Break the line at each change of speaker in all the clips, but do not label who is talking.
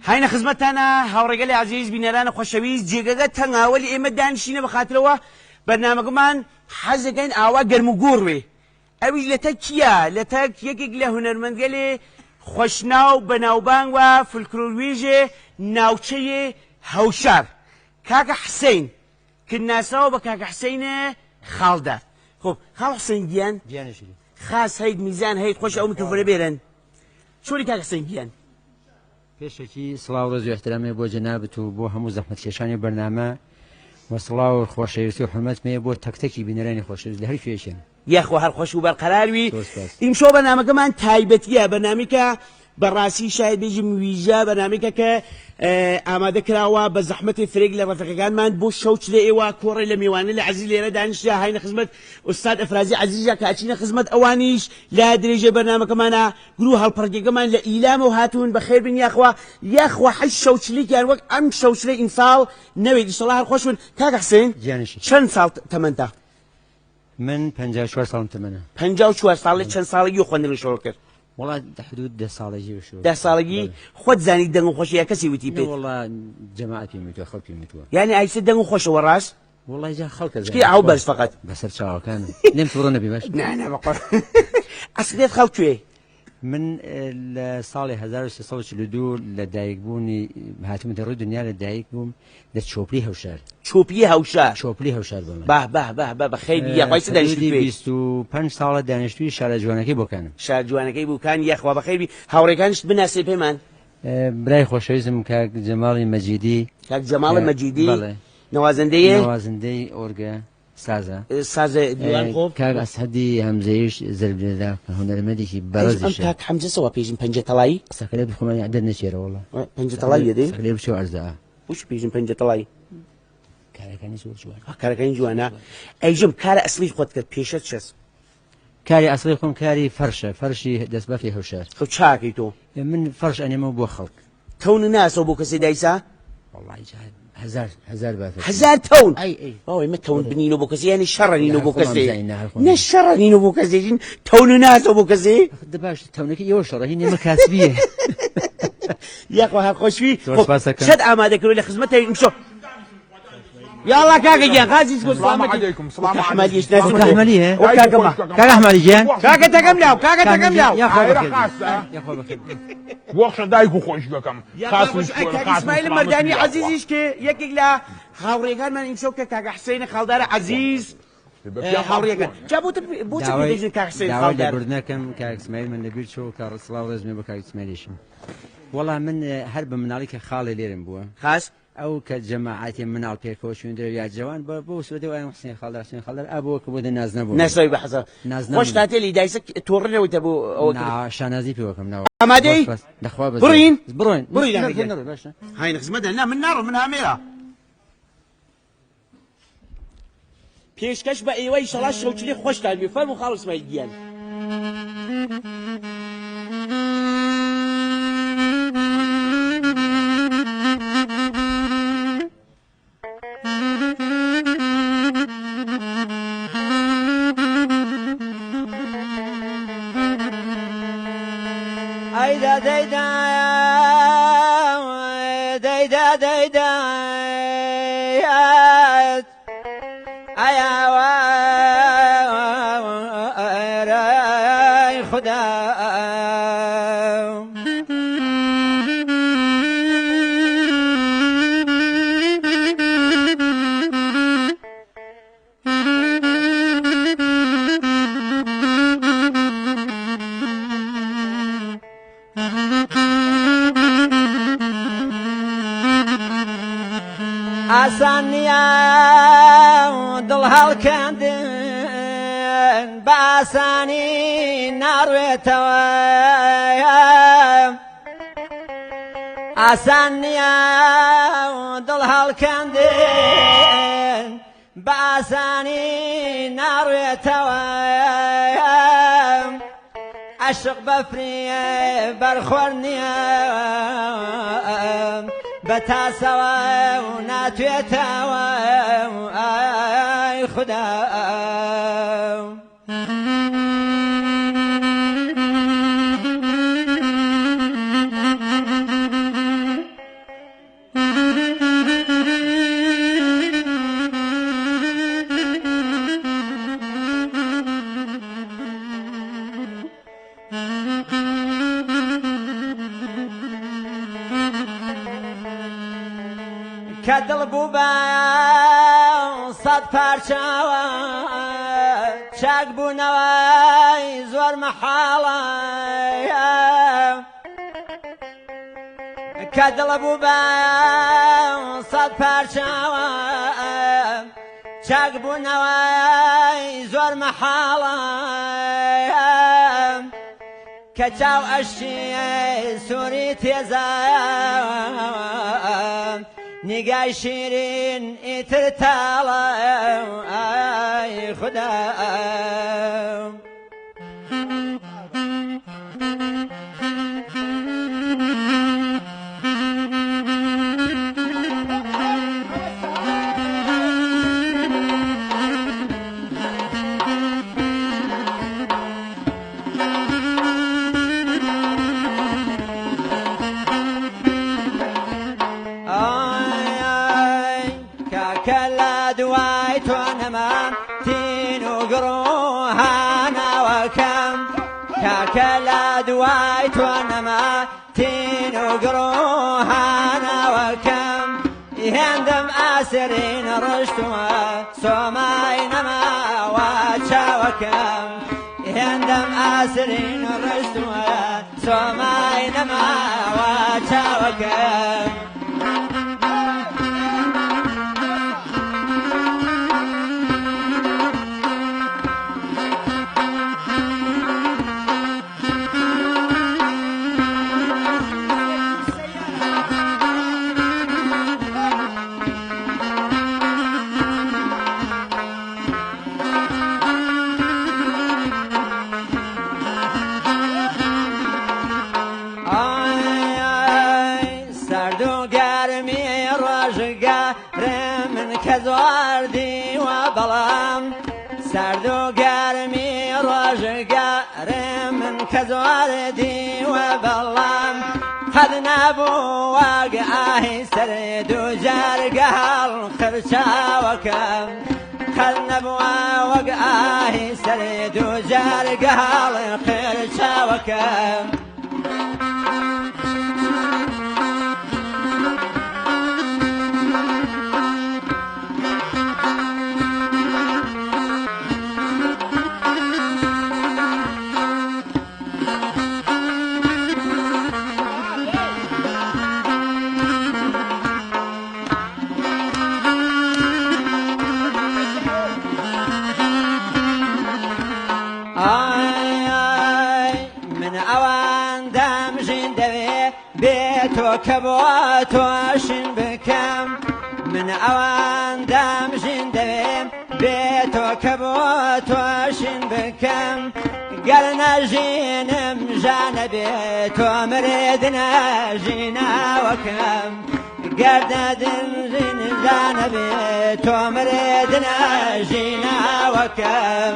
هاینە خزمەتتانا هاوڕێگەلی عەزیز بینەرانە خۆشەویست جێگەگە تەنگە وەلی ئێمە دانیشینە بە خاترەوە بەرنامەکەمان حەز دەکەین ئاوا گەرم و گوڕ بێ ئەویش لە تەک کیە لە تەک یەکێک لە هونەرمەندگەلێ خۆشناو بەناوبانگ و فولکلۆروێژێ ناوچەیێ هەوشار کاکە حسین کە ناسراوە بە کاکە حسین خاڵدار خب خاڵ حسین گیان خاس هەیت میزان هەیت خۆش ئەو میکرۆفۆنە بێرن چۆنی کاک حسین گیان؟
پێشەکی سڵاو ڕێز و ئیحترامێ بۆ جەنابت و بۆ هەموو زەحمەتکێشانی بەرنامە و سڵاو و خۆشەویستی و حورمەتمێ بۆ تەک تەکی بینەرانی خۆشەویست لە هەر کوێیەکن.
یاخوا هەر خۆش و بەرقەرار وی.
زۆر سپاس.
ئیمشەو بەرنامەکەمان تایبەتیە بەرنامەیکە بەڕاستی شاید بێژیم ویژە بەرنامەیکە کە ئامادە کراوە بە زەحمەتی فرەیگ لە ڕەفیقەکانمان بۆ شەو چلێ ئێوە کۆڕێ لە مێوانە لە عەزیز لێرە دانیشتە هاینە خزمەت ئوستاد ئەفرازی عەزیزە کە ئەچینە خزمەت ئەوانیش لە درێژەی بەرنامەکەمانا گروو هەڵپەڕکێکەمان لە ئیلامەوە هاتوون بەخێر بن یاخوا یاخوا حەی شەوچلیکیان وەک ئەم شەوچلەی ئیمساڵ نەوێت ئیشەڵا هەر خۆش بن کاکە حسێن
گیانیشی.
چەند ساڵ تەمەنتە؟
من 54 ساڵم تەمەنە.
54 ساڵ لە چەند ساڵگی خوێندنی شۆڕ کرد؟
وەڵا حدود 10 ساڵێکی شۆڕ.
10 ساڵگی خۆت زانی دەنگ خۆشی یا کەسی وتی پێت؟
وەڵا جەماعەت پێم وتووە خەڵک پێم وتووە.
یانی ئایسە دەنگ خۆشەوە ڕاست؟
وەڵای جا خەڵکە
چکی ئاو بەرز فقط
بەسەر چاوەکانم لێم توڕە نەبی باش
نا نا بەقڕ ئەسڵیت خەڵک کوێ؟
من لە ساڵی 1342 لە دایکبوونی هاتمەتە ڕووی دنیا لە دایک بووم لە چۆپلی هەوشار
چۆپلی هەوشار
چۆپلی هەوشار بم
باه باه باه بە بەخێری یاخوای چ دانیشتووی کوێی؟
25 ساڵە دانیشتووی شارە جوانەکەی بۆکانم
شار جوانەکەی بوکان یاخوا بەخێری هاوڕێکانیشت بناسێ پێمان
برای خۆشەویستم کاک جەماڵی مەجیدی
کاک جەماڵی مەجیدی
بەڵێ
نەوازندەیە؟
نەوازندەی ئۆرگە سازە.
سازە دیوان خۆ.
کاک ئەسعەدی هەمزەیش زەربلێدا کە هونەرمەندێکی بەڕێزیشە.
ئەم کاک حەمزە سەوا پێژن پەنجە تەڵایی؟
قسەکە لێ بخۆمان دەرنەچێرە وەڵا.
پەنجە تەڵایی دەدەی؟
قسەکە لێ بچێ ئەرزە.
بۆچی پێژن پەنجە تەڵایی؟
کارەکانی زۆر جوانە.
کارەکانی جوانە. ئەیژم کارە ئەسڵی خۆت کرد پێشەت چەس؟
کاری ئەسڵی خۆم کاری فەرشە، فەرشی دەستبەفی هەوشار.
خۆ چاکەی تۆ؟
من فەرش ئەنێمەوە بۆ خەڵک.
تەون ناسەوە بۆ کەسێ دایسا؟
وەڵای جا هەزار هەزار بافە.
هەزار تەون؟
ئەی ئەی.
بابا ئێمە تەون بنینەوە بۆ کەسێ یانی شەڕە نینەوە بۆ کەسێ.
نە
شەڕە نینەوە بۆ کەسێ تەون ناسەوە بۆ کەسێ؟
دە باش تەونەکە ئێوە شەڕە هی ئێمە کاسبیە.
یاخوا هەر خۆشبی. چەند ئامادە کردوە لە خزمەتە ئیمشۆ. یاڵا کاکە گیان غازی
سلام
سلامەتی
علیکم سلام
احمدیش
علیکم
ناسم
کاکە احمدی هە؟
او کاکە ما
کاکە احمدی گیان
کاکە تەکەم لاو کاکە تەکەم لاو
یا خوا
ئایرە
بەخێر بی.
خاصە
یا خوا بەخێر بی.
وەخشە دایک و خۆشگەکەم خاص و
ئەی کاک ئیسماعیل مەردانی عەزیزیش کە یەکێک لە هاوڕێکانمان ئیمشەو کە کاکە حسێن خاڵدارە عەزیز هاوڕێکان جا بۆ بۆ چ پێدەژن کاک حسێن
داوای
خاڵدار
لێبوردنەکەم کاک ئیسماعیل من لەبیر چۆ کە سڵاو ڕێزمێ بۆ کاک ئیسماعیلیشم وەڵا من هەر بە مناڵی کە خاڵێ لێرم بووە
خاس
ئەو کە جەماعەتێ مناڵ پێکەوە چوون درەو یا جەوان بە بۆ سوەدە وایان حسێن خاڵدار حسێن خاڵدار ئا بۆ کە بۆ دە ناز نەبوو
ناسراوی بە حەزە
ناز
خۆش
نەبوو.
تاتێ لی دایسە تۆڕنەوەی تە بۆ ئەوە کرد
نا شانازی پێوەکەم ناوە
ئامادەی؟
بەس دەخوا بەس
بڕین؟
بڕۆین
بڕین
نەڕۆ،
ئەگەر.
نەڕۆ، باشە
هاین خزمەتە نا من ناڕۆم من هامێرە پێشکەش بە ئێوە ئیشەڵا شەوچلی خۆشتان بێ فەرموو خاڵ ئیسماعیل گیان.
ئەیدا دەیدا دەیدا دەیدا ئەی خودا ئاسان نییە دڵ هەڵکەندن بە ئاسانی ناڕوێتەوە ئاسان نییە دڵ هەڵکەندن بە ئاسانی ناڕوێتەوە عەشق بەفریە بەرخۆر نییە بە تاسەوە و ناتوێتەوە ئای خودا.
کە دڵ بوو بە سەد پارچەوە چاک بوونەوەی زۆر مەحاڵە. کە دڵ بوو بە سەد پارچەوە چاک بوونەوەی زۆر مەحاڵە. کە چاو ئەشتی سووری تێزە نیگای شیرین ئیتر تاڵە ئای خودا. ئای کاکە لە دوای تۆ نەمام تین و گڕوهاناوەکەم، کاکە لە دوای تۆ نەما تین و گڕوهاناوەکەم، هێندەم ئاسرین ڕشتووە سۆمای نەماوە چاوەکەم، هێندەم ئاسرین ڕشتووە سۆمای نەماوە چاوەکەم. ئای سەرد و گەرمی ڕۆژگارم من کە زۆر دیوە بەڵام، سەرد و گەرمی ڕۆژگارم من کە زۆر دیوە بەڵام، قەد نەبوو وەک ئاهی سەرد و جەرگە هەڵقرچاوەکەم، قەد نەبووە وەک ئاهی سەرد و جەرگە هەڵقرچاوەکەم. ئای من ئەوەندەم ژین دەوێ بێ تۆ کە بۆ تۆشین بکەم، من ئەوەندەم ژین دەوێ بێ تۆ کە بۆ تۆشین بکەم، گەر نەژینم ژانە بێ تۆ مردنە ژیناوەکەم، گەر نەدن ژین ژانە بێ تۆ مردنە ژیناوەکەم.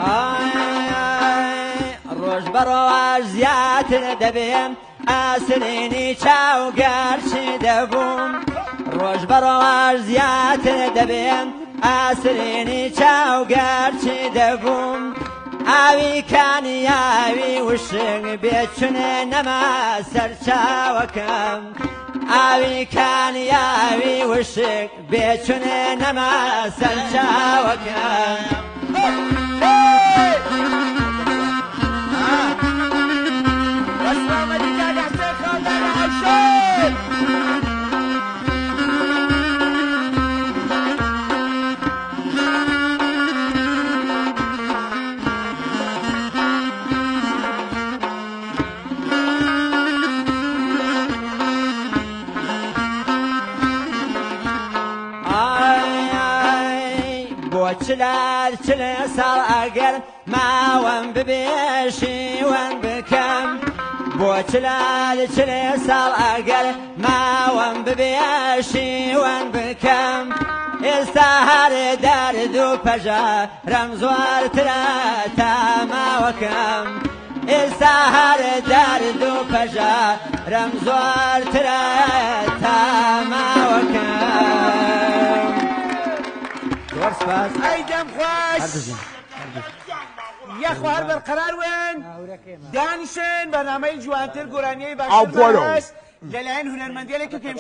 ئای ڕۆژ بە ڕۆژ زیاتر دەبێم ئاسرینی چاو گەرچی دەبووم، ڕۆژ بە ڕۆژ زیاتر دەبێم ئاسرینی چاو گەرچی دەبووم، ئاوی کانیاوی وشک بێچونێ نەما سەرچاوەکەم، ئاوی کانیاوی وشک بێچونێ نەما سەرچاوەکەم. ئای بۆ چلار چل ساڵ ئەگەر ماوەم ببێشیوەن بکەم، بۆ چلار چل ساڵ ئەگەر ماوەم ببێشیوەن بکەم، ئێستا هەر دەرد و پەژارەم زۆرترە تا ماوەکەم ئێستا هەر دەرد و پەژارەم زۆرترە تا ماوەکەم. زۆر سپاس.
ئەی دەم خۆش. یاخوا هەر بەرقەرار ون دانیشن بەرنامەی جوانتر گۆرانیەی باشترمان هەست لەلایەن هونەرمەندێلێک کە.